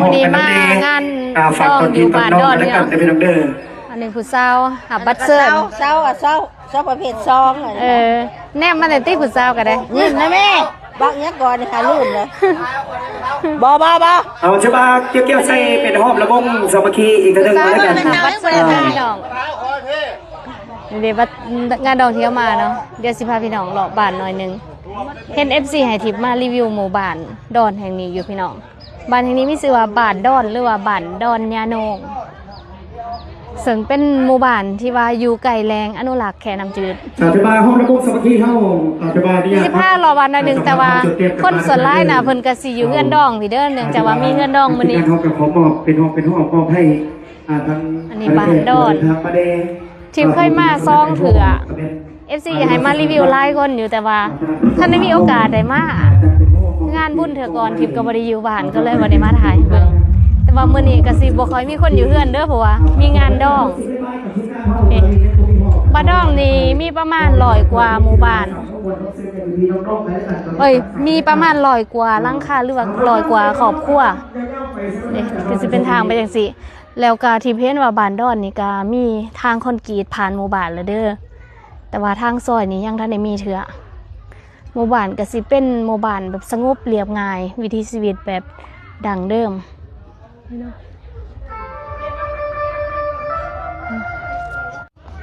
ມື້ນີ້ມາງານ ອ່າ ຝາກຕອນທີ່ຕອນນ້ອງກັນແລ້ວກັນເດີພີ່ນ້ອງເດີ. ອັນນີ້ຜູ້ສາວຮັບບັດເຊີນ ສາວ ສາວ ສາວປະເພດສອງ. ເອີ ແນມມາແຕ່ຕິຜູ້ສາວກໍໄດ້. ຍິ້ມນະແມ່ ບັກຫຍັງກ່ອນຫາລືມເລີຍ. ບໍ່ ບໍ່ ບໍ່ ເອົາ ຈະມາກ່ຽວໆໃສ່ເປັນຫອມລະວົງສາມັກຄີອີກເທື່ອໜຶ່ງກໍແລ້ວກັນ. ບັດເຊີນພີ່ນ້ອງ ນີ້ເດ້ ບັດ ງານດອງທີ່ເຮົາມາເນາະ. ດຽວຊິພາພີ່ນ້ອງເລາະບ້ານໜ້ອຍໜຶ່ງ. ເຫັນເອັຟຊີໃຫ້ທິບມາຣີວິວໝູ່ບ້ານດອນແຫ່ງນີ້ຢູ່ພີ່ນ້ອງ. ບ້ານແຫ່ງນີ້ມີຊື່ວ່າບ້ານດອນ ຫຼືວ່າບ້ານດອນຍາໂນງ ເຊິ່ງເປັນໝູ່ບ້ານທີ່ວ່າຢູ່ໃກ້ແຫຼ່ງອະນຸລັກແຄນ້ຳຈືດ. ອາດຈະມາຮ່ວມລະບົບສາມັກຄີເຮົາ ອາດຈະມານີ້ ຊິພາເລາະບ້ານໜ້ອຍໜຶ່ງ ແຕ່ວ່າຄົນສ່ວນຫຼາຍນະ ເພິ່ນກໍຊິຢູ່ເຮືອນດອງພີ້ເດີ ເນື່ອງຈາກວ່າມີເຮືອນດອງມື້ນີ້. ເຮົາກໍຂໍມອບເປັນຮອບເປັນຮອບມອບໃຫ້ ອ່າ ທາງ ອັນນີ້ບ້ານດອນ ທາງປະແດ ທີ່ເຄີຍມາສອງເທື່ອ. ເອັຟຊີໃຫ້ມາຣີວິວຫຼາຍຄົນຢູ່ ແຕ່ວ່າທັນໄດ້ມີໂອກາດໄດ້ມາງານບຸນເທື່ອກ່ອນ ທິບກໍບໍ່ໄດ້ຢູ່ບ້ານ ກໍເລີຍບໍ່ໄດ້ມາຖ່າຍໃຫ້ເບິ່ງ. ແຕ່ວ່າມື້ນີ້ກໍຊິບໍ່ຄ່ອຍມີຄົນຢູ່ເຮືອນເດີ ເພາະວ່າມີງານດອງ. ນີ້ ບ້ານດອນນີ້ມີປະມານຮ້ອຍກວ່າໝູ່ບ້ານ ເອີຍ ມີປະມານຮ້ອຍກວ່າຫຼັງຄາ ຫຼືວ່າຮ້ອຍກວ່າຄອບຄົວ. ນີ້ກໍຊິເປັນທາງໄປຈັ່ງຊີ້. ແລ້ວກະທີ່ເຫັນວ່າບ້ານດອນນີ້ກະມີທາງຄອນກຣີດຜ່ານໝູ່ບ້ານແລ້ວເດີ ແຕ່ວ່າທາງຊອຍນີ້ຍັງທັນໄດ້ມີເທື່ອ. ໝູ່ບ້ານກະຊິເປັນໝູ່ບ້ານແບບສະຫງົບລຽບງ່າຍ ວິຖີຊີວິດແບບດັ້ງເດີມ.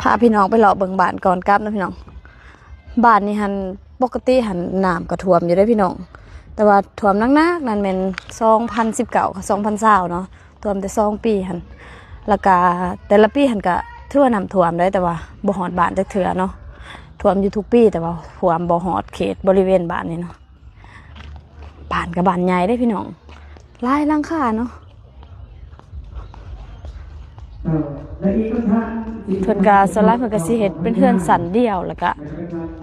ພາພີ່ນ້ອງໄປເລາະເບິ່ງບ້ານກ່ອນກັບເນາະພີ່ນ້ອງ. ບ້ານນີ້ຫັ້ນ ປົກກະຕິຫັ້ນນ້ຳກໍຖ້ວມຢູ່ເດ້ພີ່ນ້ອງ ແຕ່ວ່າຖ້ວມໜັກໆນັ້ນແມ່ນສອງພັນສິບເກົ້າກັບສອງພັນຊາວເນາະ ຖ້ວມແຕ່ສອງປີຫັ້ນ. ແລ້ວກະແຕ່ລະປີຫັ້ນກະຖືວ່ານ້ຳຖ້ວມໄດ໋ ແຕ່ວ່າບໍ່ຮອດບ້ານຈັກເທື່ອເນາະ. ຖ້ວມຢູ່ທຸກປີ ແຕ່ວ່າຖ້ວມບໍ່ຮອດເຂດບໍລິເວນບ້ານນີ້ເນາະ. ບ້ານກໍບ້ານໃຫຍ່ເດ້ພີ່ນ້ອງ ຫຼາຍຫຼັງຄາເນາະ. ເພິ່ນກະສ່ວນຫຼາຍເພິ່ນກະຊິເຮັດເປັນເຮືອນຊັ້ນດຽວ ແລ້ວກະ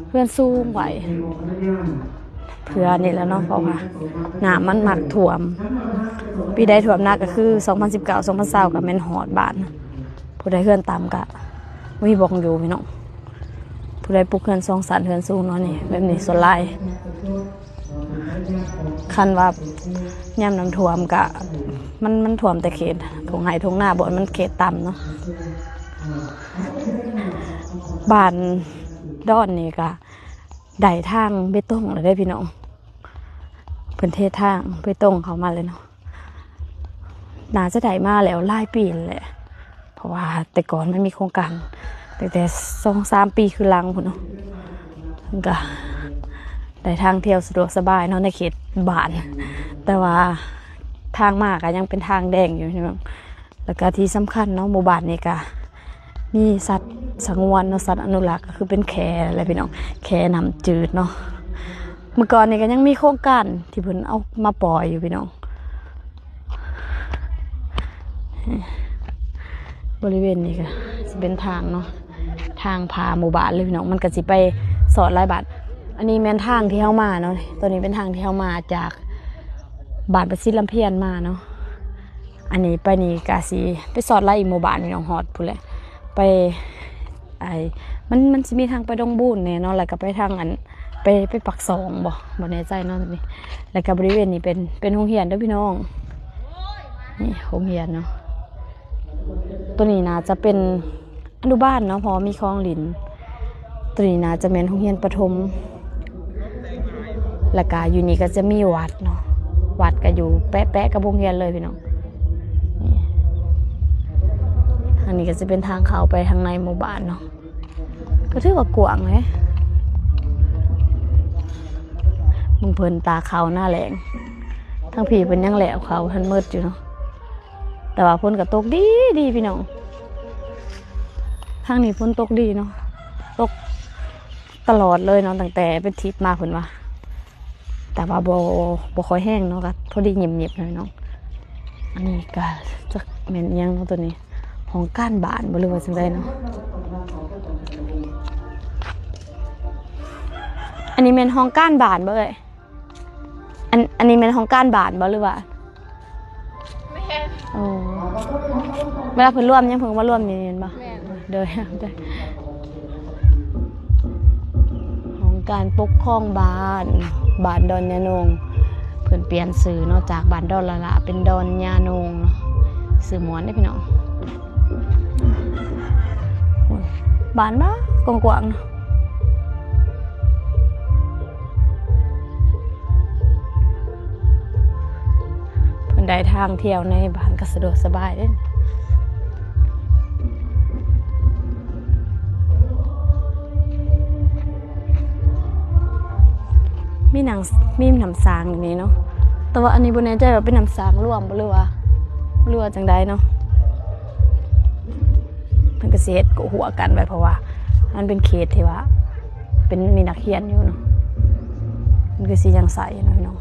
ເຮືອນສູງໄວ້ ເພື່ອນີ້ແຫຼະເນາະ ເພາະວ່ານ້ຳມັນມັກຖ້ວມ. ປີໃດຖ້ວມໜັກກໍຄືສອງພັນສິບເກົ້າ ສອງພັນຊາວ ກໍແມ່ນຮອດບ້ານ. ຜູ້ໃດເຮືອນຕ່ຳກະບໍ່ມີບ່ອນຢູ່ພີ່ນ້ອງ. ຜູ້ໃດປຸກເຮືອນສອງຊັ້ນ ເຮືອນສູງເນາະ ນີ້ ແບບນີ້ສ່ວນຫຼາຍ. ຄັນວ່າຍາມນ້ຳຖ້ວມກະ ມັນ ມັນຖ້ວມແຕ່ເຂດທົ່ງໄຮ່ທົ່ງນາ ບ່ອນມັນເຂດຕ່ຳເນາະ. ບ້ານດອນນີ້ກະໄດ້ທາງເບຕົງແລ້ວເດ້ພີ່ນ້ອງ ເພິ່ນເທທາງເບຕົງເຂົ້າມາເລີຍເນາະ. ໜ້າຈະໄດ້ມາແລ້ວຫຼາຍປີແລ້ວແຫຼະ ເພາະວ່າແຕ່ກ່ອນມັນມີໂຄງການຕັ້ງແຕ່ສອງສາມປີຄືຫຼັງພຸ້ນເນາະ. ເພິ່ນກະໄດ້ທາງທ່ຽວສະດວກສະບາຍເນາະ ໃນເຂດບ້ານ ແຕ່ວ່າທາງມາກະຍັງເປັນທາງແດງຢູ່ພີ່ນ້ອງ. ແລ້ວກະທີ່ສຳຄັນເນາະ ໝູ່ບ້ານນີ້ກະ ມີສັດສະຫງວນເນາະ ສັດອະນຸລັກກໍຄືເປັນແຂ້ແຫຼະພີ່ນ້ອງ ແຂ້ນ້ຳຈືດເນາະ. ເມື່ອກ່ອນນີ້ກໍຍັງມີໂຄງການທີ່ເພິ່ນເອົາມາປ່ອຍຢູ່ພີ່ນ້ອງ. ບໍລິເວນນີ້ກໍຊິເປັນທາງເນາະ ທາງຜ່າໝູ່ບ້ານເລີຍພີ່ນ້ອງ ມັນກໍຊິໄປສອດຫຼາຍບ້ານ. ອັນນີ້ແມ່ນທາງທີ່ເຮົາມາເນາະ ຕົວນີ້ເປັນທາງທີ່ເຮົາມາຈາກບ້ານປະສິດລຳພຽນມາເນາະ. ອັນນີ້ໄປນີ້ກະຊິໄປສອດຫຼາຍອີກໝູ່ບ້ານພີ່ນ້ອງ ຮອດພຸ້ນແຫຼະ ໄປ ໄອ້ ມັນ ມັນຊິມີທາງໄປດົງບູນແດ່ເນາະ ແລ້ວກະໄປທາງອັນ ໄປ ໄປປາກຊ່ອງບໍ່ ບໍ່ແນ່ໃຈເນາະຕົວນີ້. ແລ້ວກະບໍລິເວນນີ້ເປັນ ເປັນໂຮງຮຽນເດີພີ່ນ້ອງ ນີ້ໂຮງຮຽນເນາະ. ຕົວນີ້ໜ້າຈະເປັນ ອະນຸບານເນາະ ເພາະວ່າມີຂອງຫຼິ້ນ. ຕົວນີ້ໜ້າຈະແມ່ນໂຮງຮຽນປະຖົມ ແລ້ວກະຢູ່ນີ້ກໍຈະມີວັດເນາະ ວັດກໍຢູ່ແປະໆກັບໂຮງຮຽນເລີຍພີ່ນ້ອງ. ນີ້ ທາງນີ້ກໍຈະເປັນທາງເຂົ້າໄປທາງໃນໝູ່ບ້ານເນາະ ກໍຖືວ່າກວ້າງເດ້. ເບິ່ງເພິ່ນຕາກເຂົ້າໜ້າແລ້ງ ທາງພີ້ເພິ່ນຍັງແລ້ວເຂົ້າບໍ່ທັນໝົດຢູ່ເນາະ. ແຕ່ວ່າຝົນກໍຕົກດີໆ ພີ່ນ້ອງ ທາງນີ້ຝົນຕົກດີເນາະ ຕົກຕະຫຼອດເລີຍເນາະ ຕັ້ງແຕ່ເປັນທິດມາເພິ່ນວ່າ ແຕ່ວ່າບໍ່ ບໍ່ຄ່ອຍແຮງເນາະ ກໍພໍດີຫຍິບໆ ໜ້ອຍເນາະ. ອັນນີ້ກໍຈັກແມ່ນອີ່ຫຍັງເນາະ ຕົວນີ້ ຫ້ອງການບ້ານບໍ່ ຫຼືວ່າຈັ່ງໃດເນາະ. ອັນນີ້ແມ່ນຫ້ອງການບ້ານບໍ່ເອີຍ? ອັນ ອັນນີ້ແມ່ນຫ້ອງການບ້ານບໍ່ ຫຼືວ່າ? ແມ່ນ. ໂອ້ ເວລາເພິ່ນລວມຫຍັງ ເພິ່ນກໍມາລວມນີ້ແມ່ນບໍ່? ແມ່ນ. ໂດຍ ໂດຍ ຫ້ອງການປົກຄອງບ້ານ ບ້ານດອນຍາໂນງ. ເພິ່ນປ່ຽນຊື່ເນາະ ຈາກບ້ານດອນລະລະເປັນດອນຍາໂນງເນາະ. ຊື່ມ່ວນເດ້ພີ່ນ້ອງ. ໂອ້ຍ ບ້ານບ້າກວ້າງໆເນາະ. ເພິ່ນໄດ້ທາງທ່ຽວໃນບ້ານກໍສະດວກສະບາຍເດ້. ມີໜັງ ມີນ້ຳສ້າງຢູ່ນີ້ເນາະ ແຕ່ວ່າອັນນີ້ບໍ່ແນ່ໃຈວ່າເປັນນ້ຳສ້າງລວມບໍ່ ຫຼືວ່າ ຫຼືວ່າຈັ່ງໃດເນາະ. ເພິ່ນກໍຊິເຮັດກະຫົວກັນໄວ້ ເພາະວ່າມັນເປັນເຂດທີ່ວ່າເປັນ ມີນັກຮຽນຢູ່ເນາະ ມັນຄືຊິຍັງໃສຢູ່ເນາະພີ່ນ້ອງ.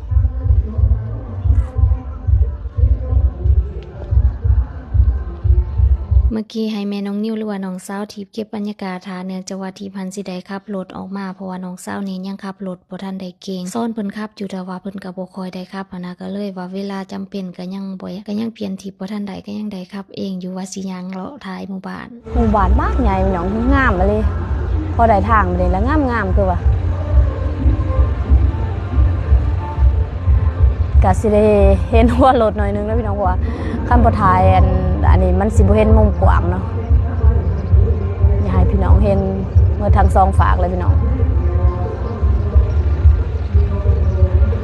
ເມື່ອກີ້ໃຫ້ແມ່ນ້ອງນິວ ຫຼືວ່ານ້ອງສາວທິບເກັບບັນຍາກາດຖ້າ ເນື່ອງຈາກວ່າທິບຫັ້ນຊິໄດ້ຂັບລົດອອກມາ ເພາະວ່ານ້ອງສາວນີ້ຍັງຂັບລົດບໍ່ທັນໄດ້ເກັ່ງ. ສອນເພິ່ນຂັບຢູ່ ແຕ່ວ່າເພິ່ນກໍບໍ່ຄ່ອຍໄດ້ຂັບຫັ້ນນະ ກໍເລີຍວ່າເວລາຈຳເປັນກໍຍັງບໍ່ ກໍຍັງປ່ຽນທິບບໍ່ທັນໄດ້ ກໍຍັງໄດ້ຂັບເອງຢູ່ ວ່າຊິຍ່າງເລາະຖ່າຍໝູ່ບ້ານ. ໝູ່ບ້ານບັກໃຫຍ່ພີ່ນ້ອງ ງາມອີ່ຫຼີ ພໍໄດ້ທາງເດ້ ລະງາມໆ ຄືວ່າ ກະຊິໄດ້ເຫັນຫົວລົດໜ້ອຍໜຶ່ງເນາະພີ່ນ້ອງ ເພາະວ່າຄັນບໍ່ຖ່າຍອັນ ອັນນີ້ມັນຊິບໍ່ເຫັນມຸມກວ້າງເນາະ. ຢາກໃຫ້ພີ່ນ້ອງເຫັນໝົດທັງສອງຟາກເລີຍພີ່ນ້ອງ.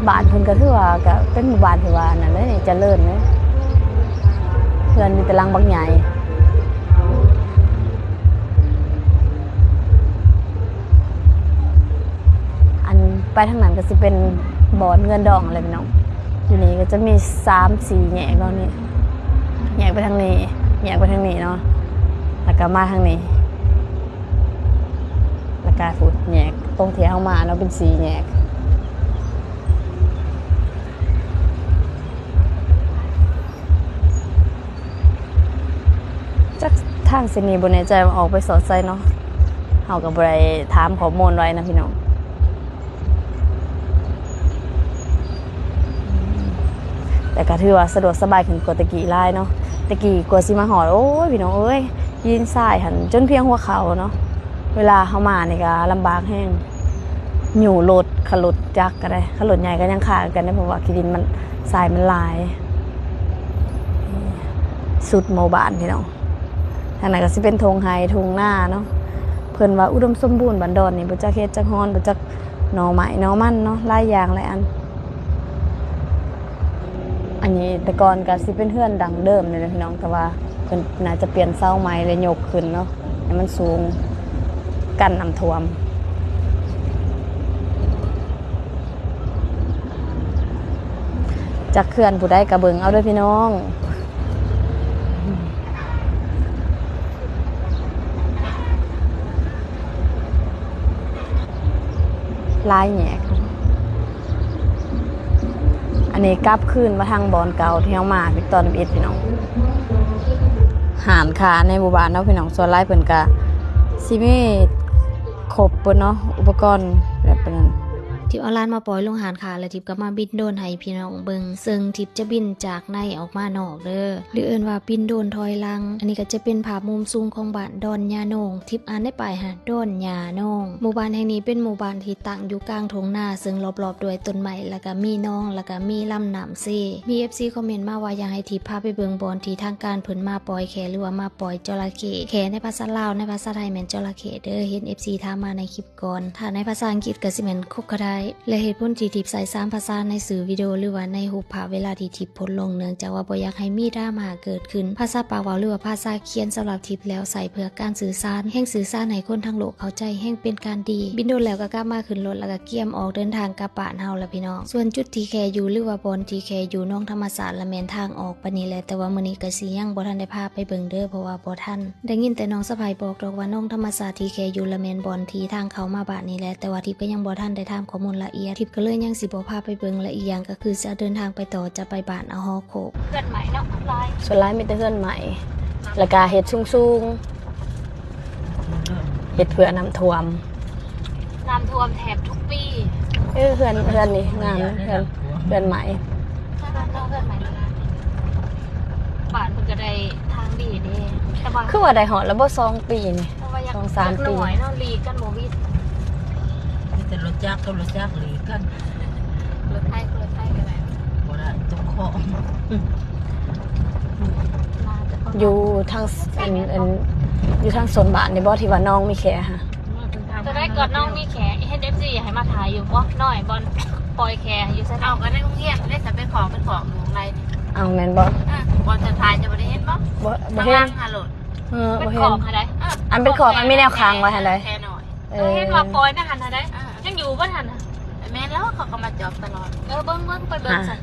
ບ້ານເພິ່ນກໍຖືວ່າກໍເປັນໝູ່ບ້ານທີ່ວ່ານັ້ນເດ້ ຈະເລີນເດ້ ເຮືອນມີແຕ່ຫຼັງບັກໃຫຍ່. ອັນໄປທາງນັ້ນກໍຊິເປັນບ່ອນເງິນດອງຫັ້ນແຫຼະພີ່ນ້ອງ. ຢູ່ນີ້ກໍຈະມີສາມສີ່ແຍກເນາະ ນີ້ ແຍກໄປທາງນີ້ ແຍກໄປທາງນີ້ເນາະ ແລ້ວກໍມາທາງນີ້ ແລ້ວກໍພຸ້ນແຍກ ຕົງທີ່ເຮົາມາເນາະ ເປັນສີ່ແຍກ. ຈັກທາງເສັ້ນນີ້ບໍ່ແນ່ໃຈວ່າອອກໄປສອດໃສເນາະ ເຮົາກໍບໍ່ໄດ້ຖາມຂໍ້ມູນໄວ້ນະພີ່ນ້ອງ. ແຕ່ກໍຖືວ່າສະດວກສະບາຍຂຶ້ນກວ່າແຕ່ກີ້ຫຼາຍເນາະ. ແຕ່ກີ້ກວ່າຊິມາຮອດ ໂອ້ຍ ພີ່ນ້ອງເອີຍ ຂີ້ດິນຊາຍຫັ້ນຈົນພຽງຫົວເຂົ່າເນາະ. ເວລາເຮົາມານີ້ກໍລຳບາກແຮງ ຍູ້ລົດ ຄັນລົດຈັກກໍໄດ້ ຄັນລົດໃຫຍ່ກໍຍັງຄາກັນເດ້ ເພາະວ່າຂີ້ດິນມັນ ຊາຍມັນຫຼາຍ. ສຸດໝູ່ບ້ານພີ່ນ້ອງ ທາງນັ້ນກໍຊິເປັນທົ່ງໄຮ່ທົ່ງນາເນາະ. ເພິ່ນວ່າອຸດົມສົມບູນບ້ານດອນນີ້ ບໍ່ຈັກເຫັດຈັກຮອນ ບໍ່ຈັກໜໍ່ໄມ້ໜໍ່ມັນເນາະ ຫຼາຍຢ່າງຫຼາຍອັນ. ອັນນີ້ແຕ່ກ່ອນກໍຊິເປັນເຮືອນດັ້ງເດີມນີ້ແຫຼະພີ່ນ້ອງ ແຕ່ວ່າເພິ່ນໜ້າຈະປ່ຽນເສົາໃໝ່ ແລະ ຍົກຂຶ້ນເນາະ ໃຫ້ມັນສູງ ກັນນ້ຳຖ້ວມ. ຈັກເຮືອນຜູ້ໃດກໍເບິ່ງເອົາເດີພີ່ນ້ອງ. ຫຼາຍແຍກ. ອັນນີ້ກັບຄືນມາທາງບ່ອນເກົ່າທີ່ເຮົາມາຕອນທຳອິດພີ່ນ້ອງ. ຮ້ານຄ້າໃນໝູ່ບ້ານເນາະພີ່ນ້ອງ ສ່ວນຫຼາຍເພິ່ນກະຊິມີຄົບເບິດເນາະ ອຸປະກອນແບບນັ້ນ. ທິບເອົາຫຼານມາປ່ອຍລົງຮ້ານຄ້າ ແລ້ວທິບກໍມາບິນໂດຣນໃຫ້ພີ່ນ້ອງເບິ່ງ ເຊິ່ງທິບຈະບິນຈາກໃນອອກມານອກເດີ ຫຼືເອີ້ນວ່າບິນໂດຣນຖອຍຫຼັງ. ອັນນີ້ກໍຈະເປັນພາບມຸມສູງຂອງບ້ານດອນຍາໂນງ. ທິບອ່ານໃນປ້າຍຫັ້ນ ດອນຍາໂນງ. ໝູ່ບ້ານແຫ່ງນີ້ເປັນໝູ່ບ້ານທີ່ຕັ້ງຢູ່ກາງທົ່ງນາ ເຊິ່ງລອບໆດ້ວຍຕົ້ນໄມ້ ແລ້ວກໍມີໜອງ ແລ້ວກໍມີລຳນ້ຳເຊ. ມີເອັຟຊີຄອມເມັນມາວ່າຢາກໃຫ້ທິບພາໄປເບິ່ງບ່ອນທີ່ທາງການເພິ່ນມາປ່ອຍແຂ້ ຫຼືວ່າມາປ່ອຍຈໍລະເຂ້. ແຂ້ໃນພາສາລາວ ໃນພາສາໄທແມ່ນຈໍລະເຂ້ເດີ ເຫັນເອັຟຊີຖາມມາໃນຄລິບ ກ່ອນ. ຖ້າໃນພາສາອັງກິດກໍຊິແມ່ນ crocodile ແລະ ເຫດຜົນທີ່ທິບໃສ່ສາມພາສາໃນຊື່ວິດີໂອ ຫຼືວ່າໃນຮູບພາບເວລາທີ່ທິບໂພສລົງ ເນື່ອງຈາກວ່າບໍ່ຢາກໃຫ້ມີດຣາມາເກີດຂຶ້ນ. ພາສາປາກເວົ້າ ຫຼືວ່າພາສາຂຽນສຳລັບທິບແລ້ວໃຊ້ເພື່ອການສື່ສານ, ແຮ່ງສື່ສານໃຫ້ຄົນທັງໂລກເຂົ້າໃຈ, ແຮ່ງເປັນການດີ. ບິນໂດຣນແລ້ວກໍກັບມາຂຶ້ນລົດ ແລ້ວກໍກຽມອອກເດີນທາງກັບບ້ານເຮົາລະພີ່ນ້ອງ. ສ່ວນຈຸດທີ່ແຂ້ຢູ່ ຫຼືວ່າບ່ອນທີ່ແຂ້ຢູ່ ໜອງທຳມະຊາດລະແມ່ນທາງອອກປານນີ້ແຫຼະ, ແຕ່ວ່າມື້ນີ້ກໍຊິຍັງບໍ່ທັນໄດ້ພາໄປເບິ່ງເດີ ເພາະວ່າບໍ່ທັນ. ໄດ້ຍິນແຕ່ນ້ອງສະໃພ້ບອກດອກວ່າ ໜອງທຳມະຊາດທີ່ແຂ້ຢູ່ລະແມ່ນບ່ອນທີ່ທາງເຂົ້າມາບ້ານນີ້ແຫຼະ, ແຕ່ວ່າທິບກໍຍັງບໍ່ທັນໄດ້ຖາມຂໍ້ມູນລະອຽດ, ທິບກໍເລີຍຍັງຊິບໍ່ພາໄປເບິ່ງ ແລະ ອີກຢ່າງກໍຄືຈະເດີນທາງໄປຕໍ່ ຈະໄປບ້ານອາຫໍໂຄກ. ເຮືອນໄມ້ເນາະ ຫຼາຍ ສ່ວນຫຼາຍມີແຕ່ເຮືອນໄມ້ ແລ້ວກະເຮັດສູງໆ ເຮັດເພື່ອນ້ຳຖ້ວມ. ນ້ຳຖ້ວມແທບທຸກປີ. ເອີ ເຮືອນ ເຮືອນນີ້ງາມນະ ເຮືອນ ເຮືອນໄມ້. ເຮືອນ ເຮືອນໄມ້ ບ້ານເພິ່ນກໍໄດ້ທາງດີເດ້ ແຕ່ວ່າ ຄືວ່າໄດ້ຮອດແລ້ວບໍ່ ສອງປີນີ້ ແຕ່ວ່າຢາກ ສອງສາມປີ ຈັກໜ້ອຍເນາະ ຫຼີກກັນບໍ່ວິດ. ມີແຕ່ລົດຈັກກັບລົດຈັກຫຼີກກັນ. ລົດໄຖ ລົດໄຖກໍໄດ້. ຢູ່ທາງ ອັນ ອັນ ຢູ່ທາງໂຊນບ້ານນີ້ບໍ່ ທີ່ວ່າໜອງມີແຄຫະ? ໂຕໃດກໍໜອງມີແຄ ເຮັດ ເອັຟ ຊີ ໃຫ້ມາຖ່າຍຢູ່ບໍ່ ນ້ອຍ ບ່ອນປ່ອຍແຄຢູ່ໃສ? ເອົາ ກໍໃນໂຮງຮຽນເດ້ ຈະໄປຂອກ ໄປຂອກຢູ່ໃນນີ້. ເອົາ ແມ່ນບໍ່? ເອີ ບ່ອນຈະຖ່າຍ ຈະບໍ່ໄດ້ເຫັນບໍ່? ບໍ່ ບໍ່ເຫັນ. ເອີ ບໍ່ເຫັນ. ອັນເປັນຂອກ ອັນມີແນວຄ້າງໄວ້ຫັ້ນໃດ. ເອີ ເຫັນວ່າປ່ອຍໃນຫັ້ນຫັ້ນໃດ. ຍັງຢູ່ບໍ່ຫັ້ນນະ? ແມ່ນແລ້ວ ເຂົາກໍມາຈອດຕະຫຼອດ. ເອີ ເບິ່ງ ເບິ່ງ ໄປເບິ່ງຊະ.